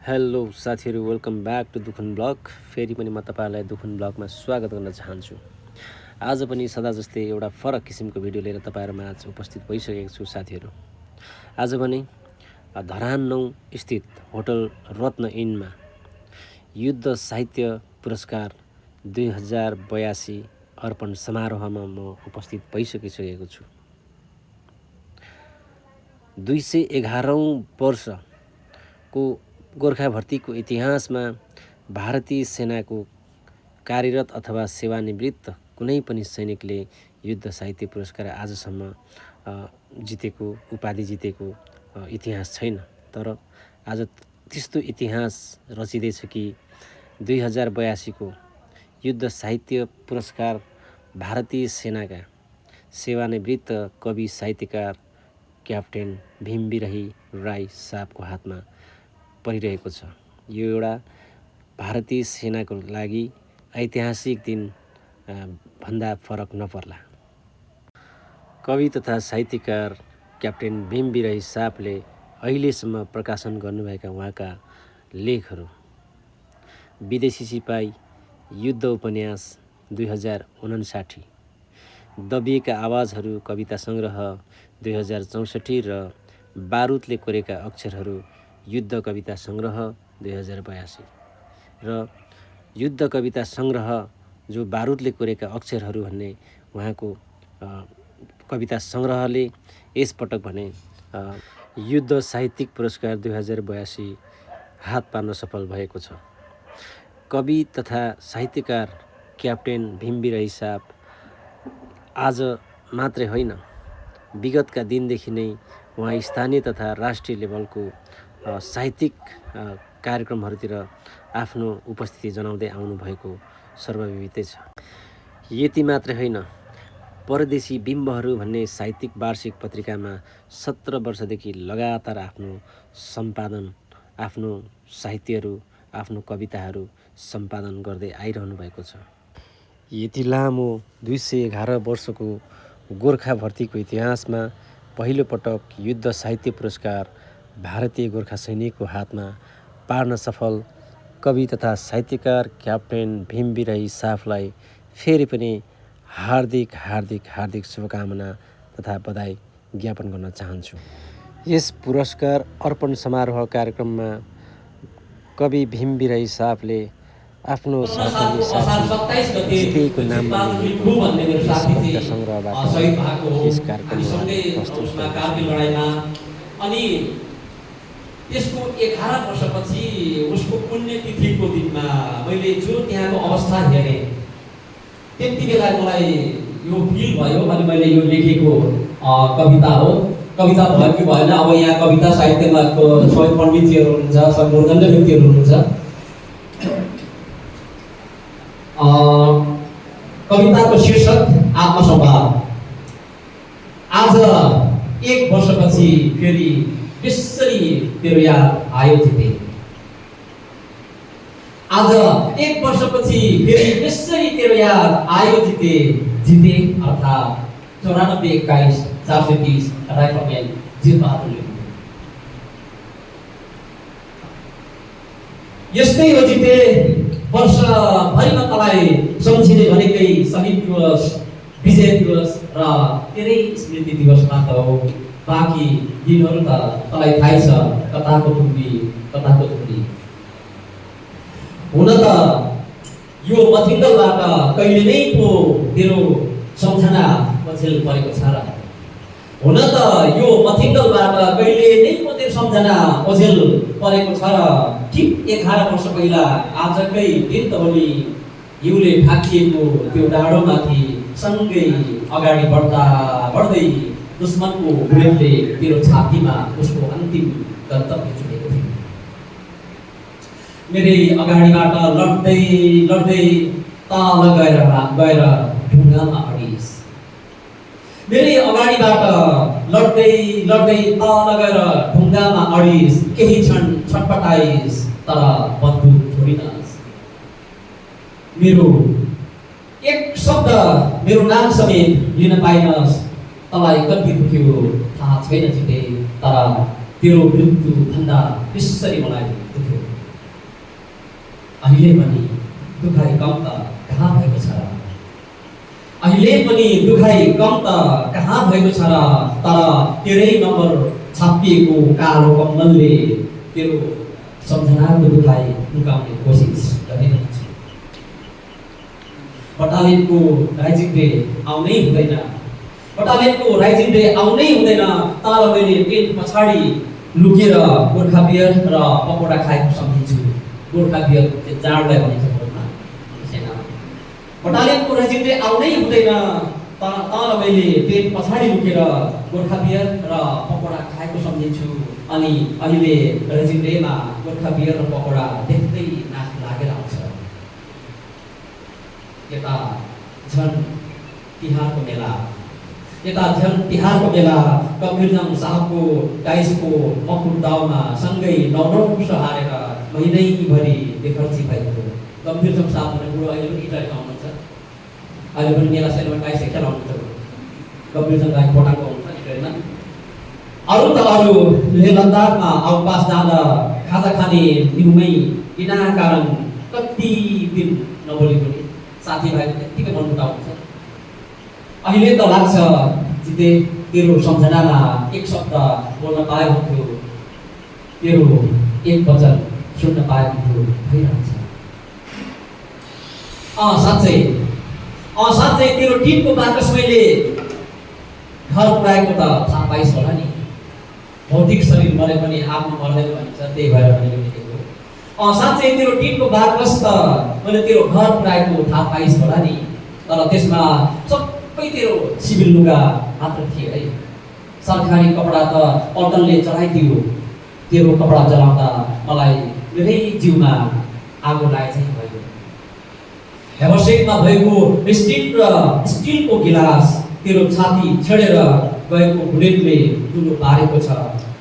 Hello साथीहरू, welcome back to Dukhan blog. फेरि पनि म तपाईँहरूलाई दुखन ब्लगमा स्वागत गर्न चाहन्छु। आज पनि सदा जस्तै एउटा फरक किसिमको भिडियो लिएर तपाईँहरूमाझ उपस्थित भइसकेको छु साथीहरू। आज पनि धरान 9 स्थित होटल रत्न इनमा युद्ध साहित्य पुरस्कार 2082 अर्पण समारोहमा म उपस्थित भइसकिसकेको छु। 211औं वर्षको गोर्खा भर्तीको इतिहासमा भारतीय सेनाको कार्यरत अथवा सेवानिवृत्त कुनै पनि सैनिकले युद्ध साहित्य पुरस्कार आजसम्म जितेको उपाधि जितेको इतिहास छैन। तर आज त्यस्तो इतिहास रचिँदैछ कि 2082 को युद्ध साहित्य पुरस्कार भारतीय सेनाका सेवानिवृत्त कवि साहित्यकार क्याप्टेन भीमबिरही राई साहबको हातमा परिरहेको छ। यो एउटा भारतीय सेनाको लागि ऐतिहासिक दिन भन्दा फरक नपर्ला। कवि तथा साहित्यकार क्याप्टेन भीमबिरही साहबले अहिलेसम्म प्रकाशन गर्नुभएका उहाँका लेखहरू: विदेशी सिपाही युद्ध उपन्यास 2059, दबिएका आवाजहरू कविता सङ्ग्रह 2064 र बारुदले कोरेका अक्षरहरू युद्ध कविता सङ्ग्रह 2082 र युद्ध कविता सङ्ग्रह जो बारुदले कोरेका अक्षरहरू भन्ने उहाँको कविता सङ्ग्रहले यसपटक भने युद्ध साहित्यिक पुरस्कार 2082 हात पार्न सफल भएको छ। कवि तथा साहित्यकार क्याप्टेन भीमबिरही साहब आज मात्रै होइन, विगतका दिनदेखि नै उहाँ स्थानीय तथा राष्ट्रिय लेभलको साहित्यिक कार्यक्रमहरूतिर आफ्नो उपस्थिति जनाउँदै आउनुभएको सर्वविदितै छ। यति मात्रै होइन, परदेशी बिम्बहरू भन्ने साहित्यिक वार्षिक पत्रिकामा 17 वर्षदेखि लगातार आफ्नो सम्पादन, आफ्नो साहित्यहरू, आफ्नो कविताहरू सम्पादन गर्दै आइरहनु भएको छ। यति लामो 211 वर्षको गोर्खा भर्तीको इतिहासमा पहिलोपटक युद्ध साहित्य पुरस्कार भारतीय गोर्खा सैनिकको हातमा पार्न सफल कवि तथा साहित्यकार क्याप्टेन भीमबिरही साहबलाई फेरि पनि हार्दिक हार्दिक हार्दिक शुभकामना तथा बधाई ज्ञापन गर्न चाहन्छु। यस पुरस्कार अर्पण समारोह कार्यक्रममा कवि भीमबिरही साहबले आफ्नो सहकर्मी साथी जितेको नाममा कविता सङ्ग्रहबाट यस कार्यक्रममा प्रस्तुत अनि त्यसको 11 वर्षपछि उसको पुण्यतिथिको दिनमा मैले जो त्यहाँको अवस्था हेरेँ, त्यति बेला मलाई यो फिल भयो। अनि मैले यो लेखेको कविता हो। कविता भयो कि भएन, अब यहाँ कविता साहित्यमा सबै पण्डितजीहरू हुनुहुन्छ, सर्वोदण्ड व्यक्तिहरू हुनुहुन्छ। कविताको शीर्षक आत्मसंवाद। आज 1 वर्षपछि फेरि त्यसरी तेरो याद आयो जिते। आज 1 वर्षपछि फेरि त्यसरी तेरो याद आयो जिते। जिते अर्थात् 94 21 430 राइफलम्यान जितबहादुरले। यस्तै हो जिते, वर्षभरिमा तँलाई सम्झिने भनेकै शहीद दिवस, विजय दिवस र तेरै स्मृति दिवस मात्र हो। बाँकी दिनहरू त तँलाई थाहै छ, कताको टुङ्गी कताको टुङ्गी। हुन त यो मथिङ्गलबाट कहिले नै पो तेरो सम्झना ओझेल परेको छ र। हुन त यो मथिङ्गलबाट कहिले नै पो तेरो सम्झना ओझेल परेको छ र। ठिक 11 वर्ष पहिला आजकै दिन त भोलि हिउँले ढाकिएको त्यो डाँडोमाथि सँगै अगाडि बढ्दै दुश्मनको बुलेटले तेरो छातीमा उसको अन्तिम गन्तव्य चुनेको थियो। मेरै अगाडिबाट लड्दै लड्दै तल गएर ढुङ्गामा अडिस। मेरै अगाडिबाट लड्दै लड्दै तल गएर ढुङ्गामा अडिस। केही क्षण छटपटाइस, तर बन्दुक छोडिनस्। मेरो एक शब्द, मेरो नाम समेत लिन पाइनस्। तँलाई कति दुख्यो थाहा छैन जिते, तर तेरो मृत्यु भन्दा त्यसरी मलाई दुख्यो। अहिले पनि दुखाइ कम त कहाँ भएको छ र, अहिले पनि दुखाइ कम त कहाँ भएको छ र, तर तेरै नम्बर छापिएको कालो कम्मलले तेरो सम्झनाको दुखाइ लुकाउने कोसिस गरिरहेको छु। बटालियनको राइजिङ डे आउनै हुँदैन, बटालियनको राइजिङ डे आउनै हुँदैन, तर मैले टेन्ट पछाडि लुकेर गोर्खा बियर र पकौडा खाएको सम्झिन्छु। गोर्खा बियर त्यो जाडलाई भनिन्छ बोर्डमा सेनामा। बटालियनको राइजिङ डे आउनै हुँदैन, तर मैले टेन्ट पछाडि लुकेर गोर्खा बियर र पकौडा खाएको सम्झिन्छु। अनि अहिले राइजिङ डेमा गोर्खा बियर र पकौडा देख्दै नाक लागेर आउँछ। यता झन् तिहारको मेला, यता झन् तिहारको मेला, कबीरजङ साहबको टाइसको मकुट दाउमा सँगै 9 वर्ष हारेर महिनैभरि बेखर्ची भएको कबीरजङ साहब भने बुढो अहिले पनि इटाली आउनुहुन्छ, अहिले पनि मेला सेलमा टाइस खेलाउनुहुन्छ। कबीरजङ दाइ कोटाको हुनुहुन्छ इटालीमा। अरू त अरू लेह लद्दाखमा अवकाश जाँदा खाजा खाने निहुमै बिना कारण कति दिन नबोली पनि साथीभाइको त्यत्तिकै मनमुटाउ हुन्छ। अहिले त लाग्छ जिते तेरो सम्झनामा एक शब्द बोल्न पाए हुन्थ्यो, तेरो एक वचन सुन्न पाए हुन्थ्यो भइरहन्छ। साँच्चै तेरो टिमको बाकस मैले घर पुऱ्याएको त थाहा पाइस् होला नि। भौतिक शरीर मरे पनि आफ्नो मर्दैन भनिन्छ, त्यही भएर मैले लेखेको। साँच्चै तेरो टिमको बाकस त मैले तेरो घर पुऱ्याएको थाहा पाइस् होला नि, तर त्यसमा सबै तेरो सिभिल लुगा मात्र थिए है। सरकारी कपडा त पल्टनले चढाइदियो, तेरो कपडा जलाउँदा मलाई मेरै जिउमा आगो लागे चाहिँ भयो। हेभरसेटमा भएको स्टिलको गिलास तेरो छाती छेडेर गएको बुलेटले दुलो पारेको छ।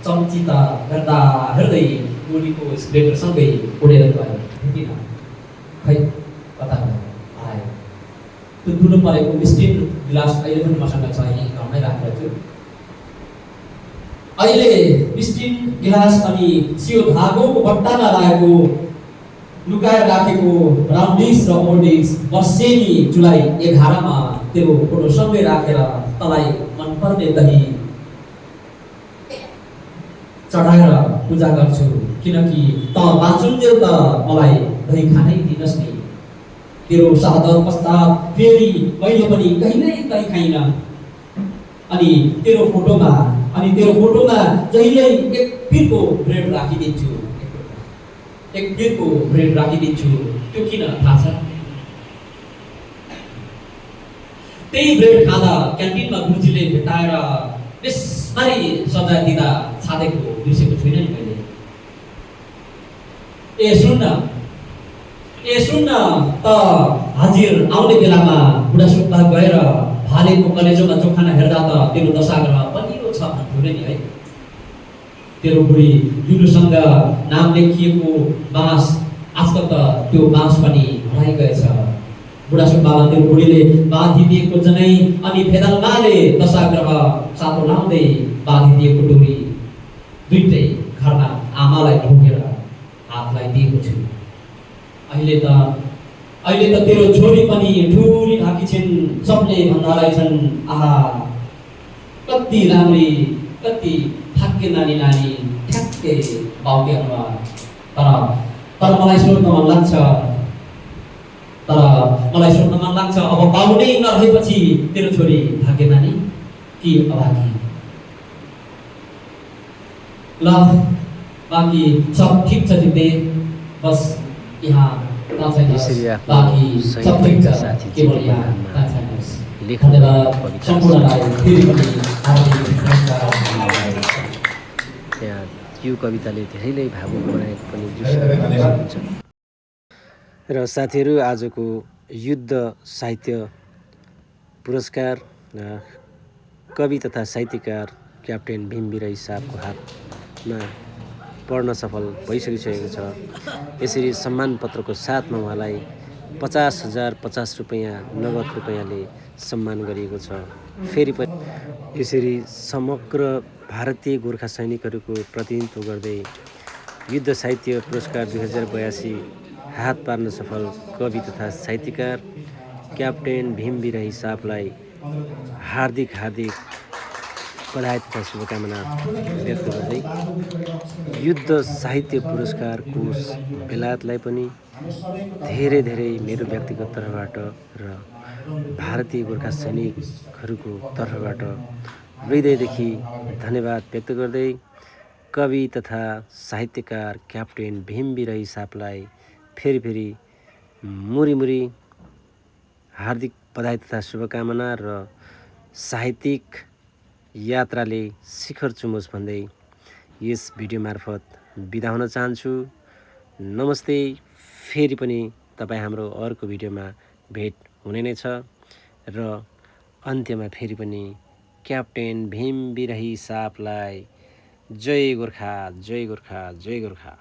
चम्ची त हेर्दा हेर्दै गोलीको स्प्लेटरसँगै उडेर गयो। भेटिन खै कता आयो त्यो दुलो परेको स्टिल गिलास अहिले पनि मसँग छ, यहीँ घरमै राखेको छु। अहिले स्टिल गिलास अनि सियो धागोको बट्टामा लागेको लुकाएर राखेको राउन्डिस र ओल्डिस वर्षेनी जुलाई 11 तेरो फोटो सँगै राखेर तँलाई मनपर्ने दही चढाएर पूजा गर्छु, किनकि त बाँचुन्जेल त मलाई दही खानै दिनस् नि। तेरो शहादत पश्चात फेरि मैले पनि कहिल्यै दही खाइनँ। अनि तेरो फोटोमा जहिल्यै एक पिरको ब्रेड राखिदिन्छु, त्यो किन थाहा छ? त्यही ब्रेड खाँदा क्यान्टिनमा गुरुजीले भेटाएर त्यसमारी सजाय दिँदा छाडेको बिर्सेको छुइनँ नि मैले। ए सुन्न त हाजिर आउने बेलामा बुढासुब्बा गएर भालेको कलेजोमा चोखाना हेर्दा त तेरो दशाग्रह बलियो छ भन्थ्यो नि है। तेरो बुढी जुलुसँग नाम लेखिएको बाँस आजकल त त्यो बाँस पनि हराइगएछ। बुढासुब्बामा तेरो बुढीले बाँधिदिएको जनै अनि फेदलमाले दशाग्रह सातो लाउँदै बाँधिदिएको डोरी दुईटै घरमा आमालाई ढोकेर हातलाई दिएको छु। अहिले त तेरो छोरी पनि ठुली ढाकी छिन्, सबले भन्दा रहेछन् आहा कति राम्री, कति ठ्याक्के नानी ठ्याक्के बाउके अनुहार। तर मलाई सोध्न मन लाग्छ अब बाउ नै नरहेपछि तेरो छोरी भाग्य नानी कि अभागी? ल बाँकी सब ठिक छ जित्ते, बस यहाँ यसरी आफ्नो साथी त्यहाँ यो कविताले धेरै नै भावुक बनाएको पनि दृश्य हुन्छ। र साथीहरू, आजको युद्ध साहित्य पुरस्कार कवि तथा साहित्यकार क्याप्टेन भीम बिराई साहबको हातमा पढ्न सफल भइसकिसकेको छ। यसरी सम्मान पत्रको साथमा उहाँलाई 50,050 रुपैयाँ नगद रुपैयाँले सम्मान गरिएको छ। फेरि पनि यसरी समग्र भारतीय गोर्खा सैनिकहरूको प्रतिनिधित्व गर्दै युद्ध साहित्य पुरस्कार 2082 हात पार्न सफल कवि तथा साहित्यकार क्याप्टेन भीम बिरही सापलाई हार्दिक हार्दिक बधाई तथा शुभकामना व्यक्त गर्दै युद्ध साहित्य पुरस्कार कोष बेलायतलाई पनि धेरै धेरै मेरो व्यक्तिगत तर्फबाट र भारतीय गोर्खा सैनिकहरूको तर्फबाट हृदयदेखि धन्यवाद व्यक्त गर्दै कवि तथा साहित्यकार क्याप्टेन भीम बिरही सापलाई फेरि मुरी हार्दिक बधाई तथा शुभकामना र साहित्यिक यात्राले शिखर चुमोस् भन्दै यस भिडियो मार्फत बिदा हुन चाहन्छु। नमस्ते। फेरि पनि तपाईँ हाम्रो अर्को भिडियोमा भेट हुने नै छ र अन्त्यमा फेरि पनि क्याप्टेन भीम बिरही सापलाई जय गोर्खा जय गोर्खा जय गोर्खा।